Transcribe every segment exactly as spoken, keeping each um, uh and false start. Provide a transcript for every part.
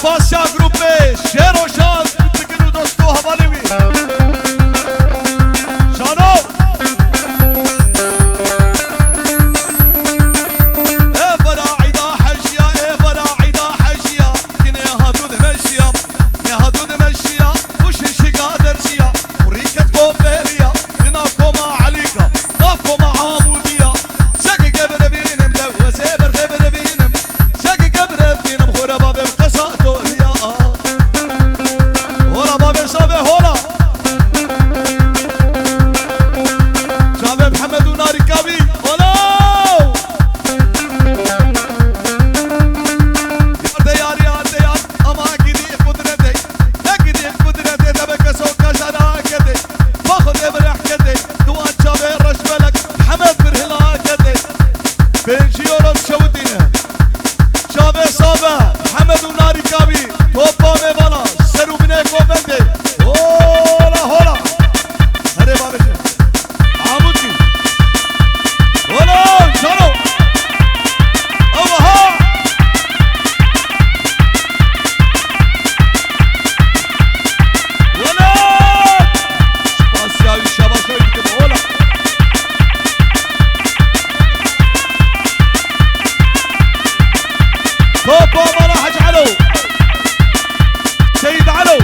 Pasya grûpê Şêro Şad dikin û dost û hevalê wî. Şano! Ê vera eyda heciya, ê vera eyda heciya, ki nêhatû dimeşiya, nêhatû dimeşiya, û şişika derdiya, û rîket bo beriya, di nav koma Elîka, nav koma Amûdiya. Şekeke birevînim, de wezê berxê birevînim. Şekeke birevînim, xora bavê qesa doriya. Hola bavê şavê hola. Çavê Mihemed û Narîka bî. Hola! Yarde yar, yarde yar, ama gidî qudretê. Ne gidî qudretê, de be keso kaşara kedê. Baxo de bi rehketê. Duan çavê reşbelek, Mihemed bir hilaketê. Pêncî euro şewitîne. Çavê save, Mihemed û Narîka bî. Topa mêvana, ser û binê govendê. Hola, hola. Herê babê. Amûtî. Wala, şano. Ewa ha. Wala. Spasiya wî şabaşa wî dikim, wala. Topa mala Hec Elo. Seyid Elo.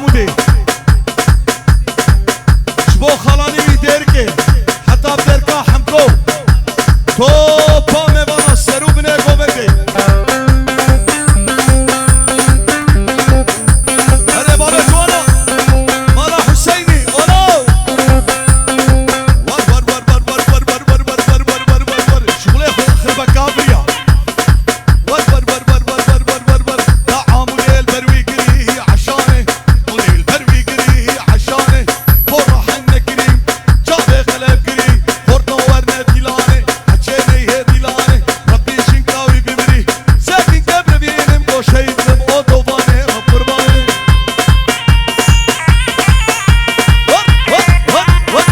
Mûdê. Ji bo xalanî wî Dêrikê heta Derka Hemko. Topa mêvana ser û binê Gometê. Erê babê ciwana. Mala Huseynî. Olo. War, war, war. Ji xulê xwe xirbe kaviriya. Wer, wer, wer. Ya Amûdê li ber wî girî eşanê. Amûdê li ber wî girî eşanê. Xora henne girî. Çavê xelef girî. Xorto werne dîlanê. Heçê neyhê dîlanê. Rebbî jinka wî bimirî. Sekîn kebrivînim goşeyî bidim o dovanê Reb qurbanê. Hop, hop, hop, hop.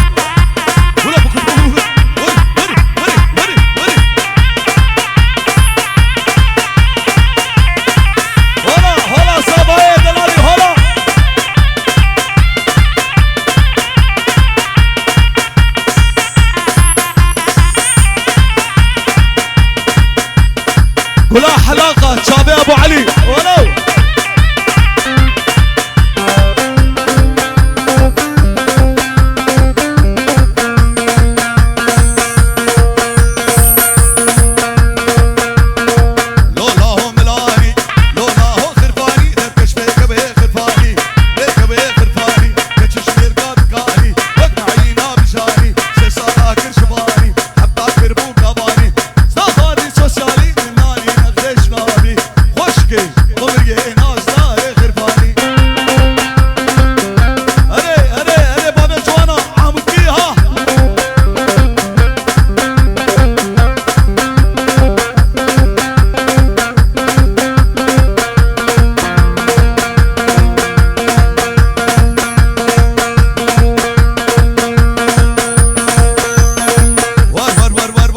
Hula, hula, hula, hula. Huri, huri, huri, huri. Hola, hola, Savayê delalî, hola. Gula helaqa, çavê Ebu Elî. Walaw. Lola ho milanî, lola ho xirfanî, derkeş bê kebê xirfanî, bê kebê xirfanî, keçiş mêrka dikanî, wek nayîna bijanî, sê sala kir şivanî, hefta kir bû gavanî. Saxarî sosyalî, nalî nexrêş nabî. Xweşkê, umriyê nazdarê xirfanî. Erê, erê, erê, babê ciwana, Amûdkî ha. War, war, war.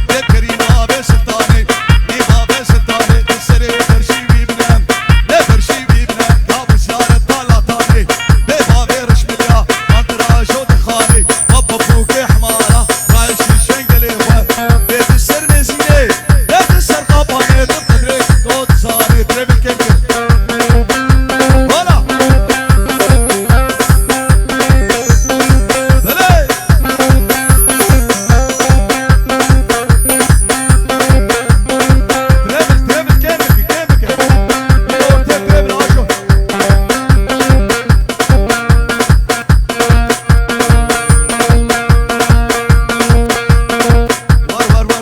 Bê Kerîm bavê Sultanê, bê bavê Sultanê, di serê ferşî wî bine, ne ferşî wî bine, ya bi ziyaret dalatanê, bê bavê Rişmilya, Andira Jodixanê, ma pepûkê hemara, rayşî şengelê xwe, bê di ser mêzînê, bê di ser qapanê, di qedrê, dot zanê, trevî kêm kir. Hola! Belê! Trebil, trebil, kêm bike, kêm bike. Ortê trebil, aşo. War, war,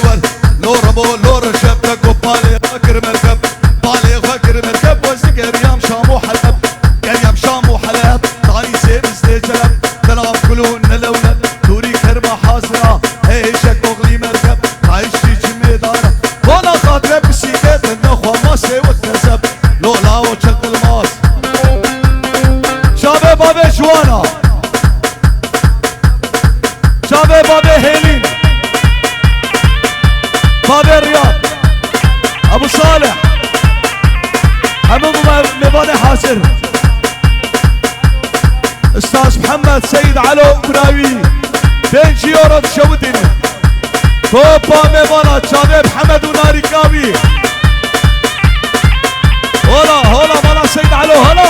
war. Lo Rebo, lo Recep, te got palê xwe kir merkeb, palê xwe kir merkeb, wezî geriyam Şam û Heleb, geriyam Şam û Heleb, tarî sê bizdê celeb, delab kulû nelewleb, dûrî kerma hazira, hêjek oxlî merkeb, tayşî çimê dara, bona xatre pisîke, te nexwe masê wek kezeb, lo lawo çeqilmaz. Çavê bavê ciwana. Çavê bavê Hêlîn, bavê Riyad, Ebu Salih, hemû me-, mêvanê hazir. Ustaz Mihemed Seyîd Elo Kurawî, pênc euro dişewitîne. Topa mêvana çavê Mihemed û Narîka wî. Hola, hola, mala Seyîd Elo, hola.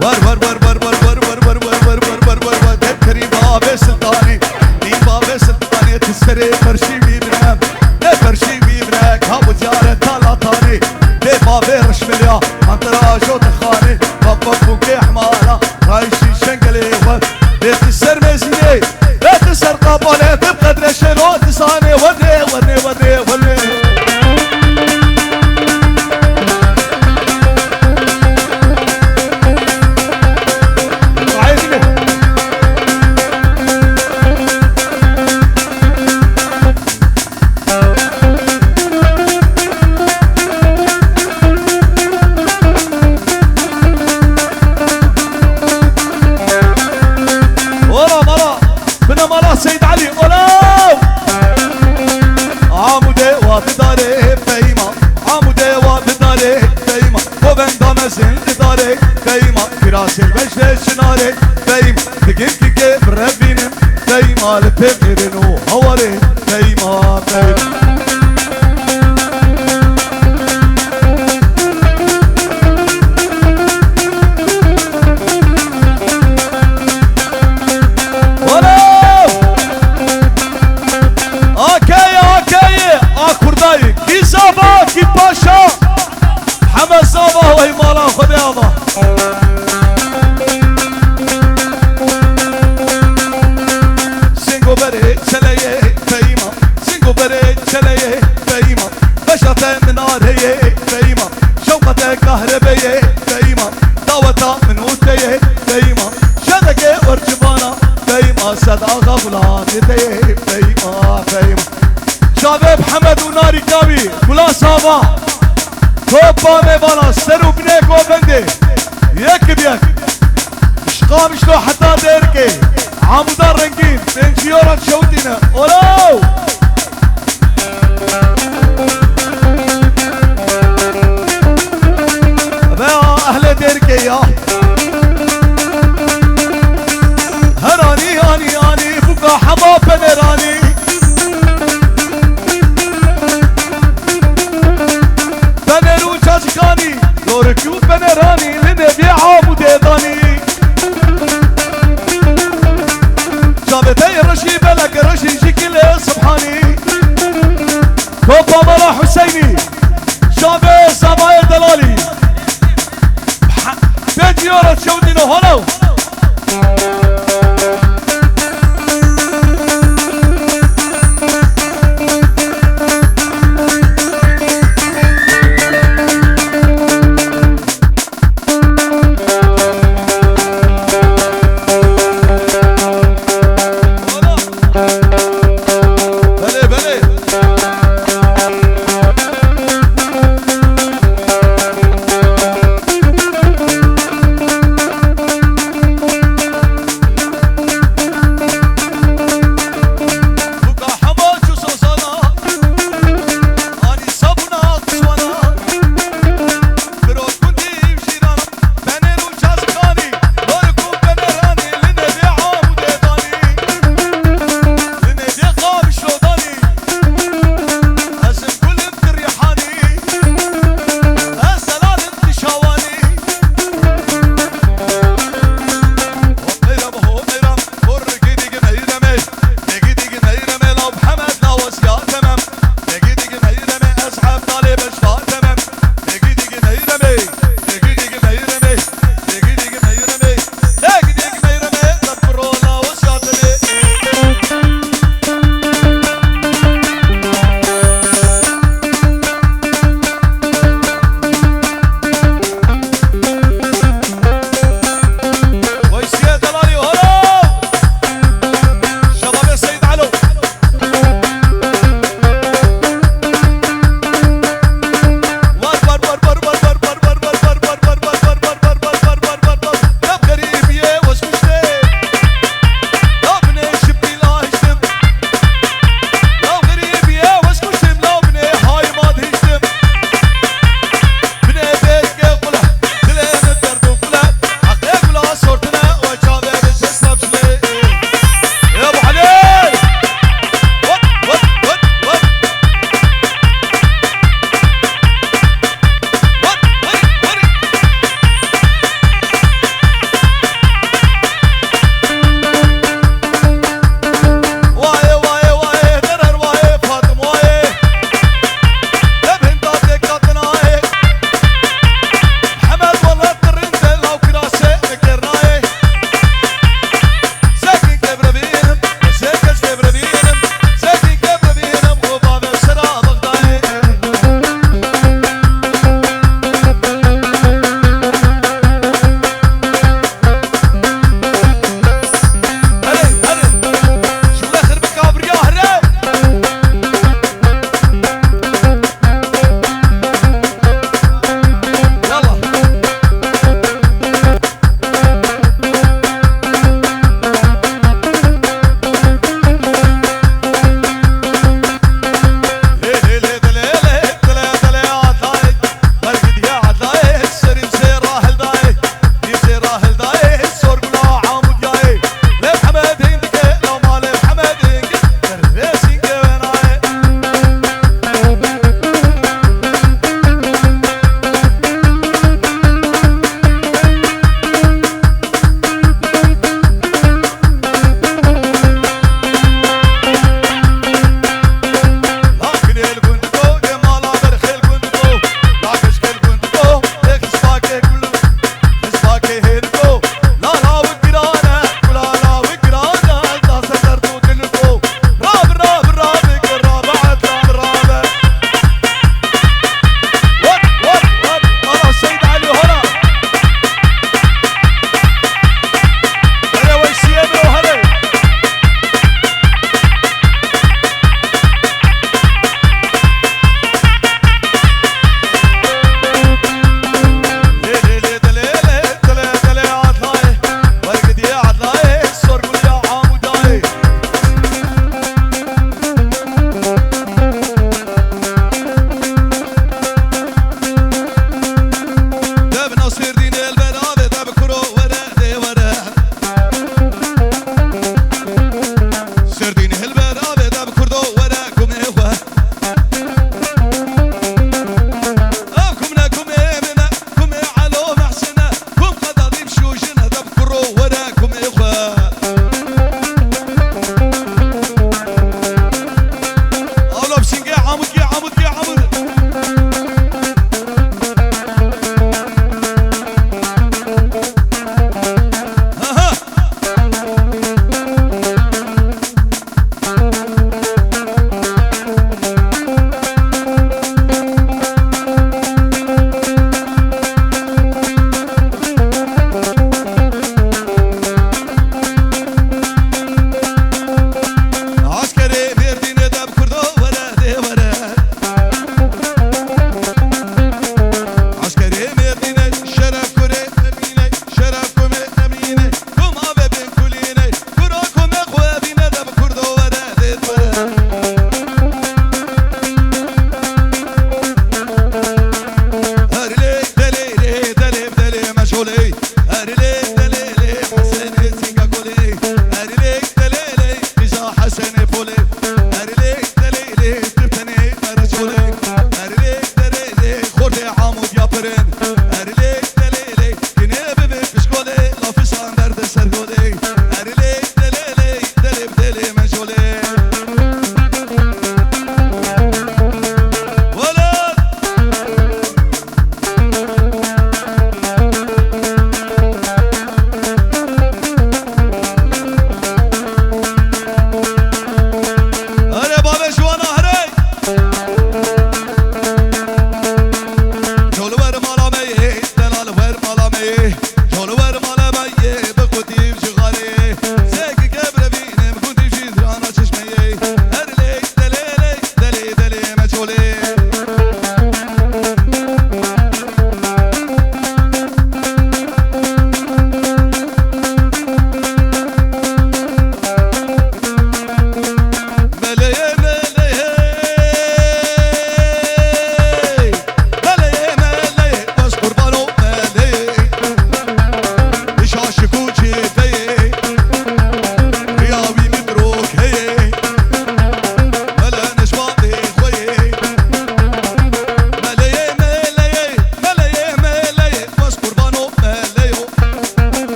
War, war, war. Dê Kerîm bavê Sultanê, dê bavê Sultanê, tu serê ferşî wî bine, ne ferşî wî bine, ka bi ziyaret talat Sêrbeşê çinarê Feyma, digirkikê bi revînin Feyma, li pê mêrin û hawarê Feyma, Feyma. Wala! Akeye, akeye, a kurdayê. Kî zava, kî paşa. Heme zava wey mala Xwedê ava. Singo berê çeleyê Feyma, singo berê çeleyê Feyma. Beşa te minareyê Feyma, şewqa te kahrebeyê Feyma. Daweta min û te yê Feyma, şedeke wercivana Feyma, sed axa gulanê te yê Feyma, Feyma. Çavê Mihemed û Narî Kawî, Gula Sava, topa mêvana, ser û binê govendê, yek bi yek. Ji Qamişlo heta Dêrikê, Amuda rengîn, pêncî yoran şewitîne. Olo! Ve ya ehlê Dêrikê ya. Her anî, anî, anî, buka hema peneranî. Pener û çacikanî, dorikî û peneranî, li nêviyê Amûdê danî. Çavê te yê reşî, belek reşî, ji kilê Subhanî. Topa Mala Huseynî, çavê Zavayê Delalî. Pêncî yoran şewitîne, holo. Belê, belê.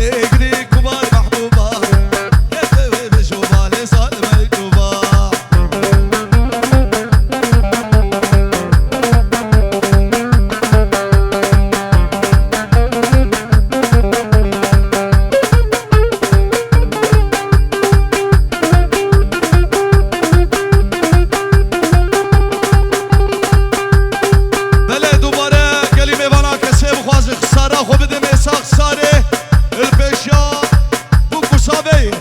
Êgrî kubar mehbûba, hê wê bijûba lê sal mektuba. Belê dubare gelî mêvana kesê bixwaze xisara xwe bide mêsa xisarê. Li pêşiya bûk û saveyê.